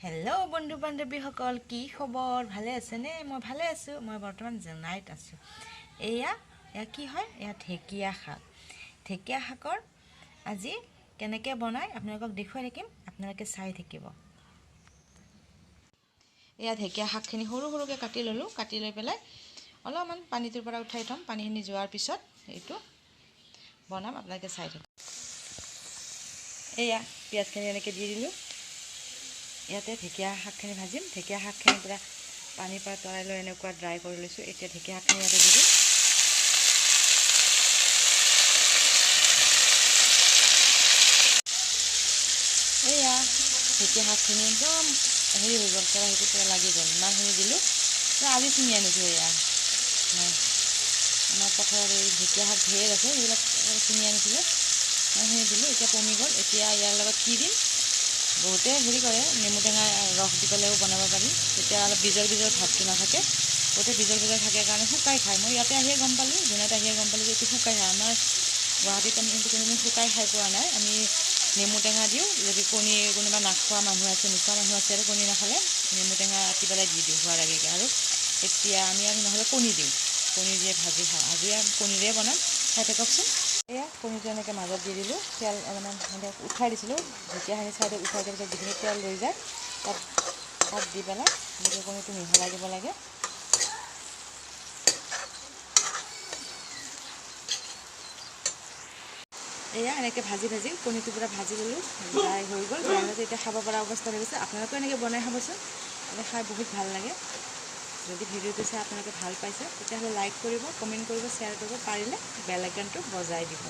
Hello' বন্ধু বান্ধৱীসকল, কি খবৰ? ভালে আছেনে? মই ভালে আছোঁ। মই বৰ্তমান জোনাইত আছোঁ। এয়া এয়া কি হয়? এয়া ঢেকীয়া শাক। ঢেকীয়া শাকৰ আজি কেনেকৈ বনায় আপোনালোকক দেখুৱাই থাকিম, আপোনালোকে চাই থাকিব। এয়া ঢেকীয়া শাকখিনি সৰু সৰুকৈ কাটি ল'লোঁ। কাটি লৈ পেলাই অলপমান পানীটোৰ পৰা উঠাই থ'ম। পানীখিনি যোৱাৰ পিছত এইটো বনাম, আপোনালোকে চাই থাকিব। এয়া পিঁয়াজখিনি এনেকৈ দি দিলোঁ। ইয়াতে ঢেকীয়া শাকখিনি ভাজিম। ঢেকীয়া শাকখিনি পূৰা পানীৰ পৰা তৰাই লৈ এনেকুৱা ড্ৰাই কৰি লৈছোঁ। এতিয়া ঢেকীয়া শাকখিনি ইয়াতে দি দিম। এয়া ঢেকীয়া শাকখিনি একদম হেৰি হৈ গ'ল, কেৰাহীটো পূৰা লাগি গ'ল। ইমানখিনি দিলোঁ। আজি ছিঙি আনিছোঁ। এয়া মই আমাৰ পথাৰত এই ঢেকীয়া শাক ঢেৰ আছে, সেইবিলাক ছিঙি আনিছিলোঁ, ইমানখিনি দিলোঁ। এতিয়া কমি গ'ল। এতিয়া ইয়াৰ লগত কি দিম? বহুতে হেৰি কৰে, নেমু টেঙা ৰস দি পেলাইও বনাব পাৰি, তেতিয়া অলপ বিজল বিজল ভাৱটো নাথাকে। বহুতে বিজল বিজল থাকে কাৰণে শুকাই খায়। মই ইয়াতে আহিয়ে গম পালোঁ, জোনাইত আহিয়ে গম পালোঁ যে এইটো শুকাই খায়। আমাৰ গুৱাহাটীত আমি কিন্তু কোনোদিন শুকাই খাই পোৱা নাই। আমি নেমু টেঙা দিওঁ। যদি কণী কোনোবা নাখোৱা মানুহ আছে, নোখোৱা মানুহ আছে, আৰু কণী নাখালে নেমু টেঙা কাটি পেলাই দি দিওঁ খোৱাৰ আগে আগে। আৰু এতিয়া আমি আৰু নহ'লে কণী দিওঁ, কণী দিয়ে ভাজি খাওঁ। আজি কণীৰে বনাম, খাই থাককচোন। এয়া কণীটো এনেকৈ মাজত দি দিলোঁ। তেল অলপমান মানে উঠাই দিছিলোঁ, ঢেকীয়াখিনি চাইডত উঠাই দিয়াৰ পিছত যিখিনি তেল ৰৈ যায় তাত দি পেলাই এনেকৈ কণীটো মিহলাই দিব লাগে। এয়া এনেকৈ ভাজি ভাজি কণীটো পূৰা ভাজি ল'লোঁ, ড্ৰাই হৈ গ'ল। ড্ৰাই হৈ এতিয়া খাব পৰা অৱস্থা হৈ গৈছে। আপোনালোকেও এনেকৈ বনাই খাবচোন, এনেকৈ খাই বহুত ভাল লাগে। যদি ভিডিঅ'টো চাই আপোনালোকে ভাল পাইছে, তেতিয়াহ'লে লাইক কৰিব, কমেণ্ট কৰিব, শ্বেয়াৰ কৰিব, পাৰিলে বেল আইকনটো বজাই দিব।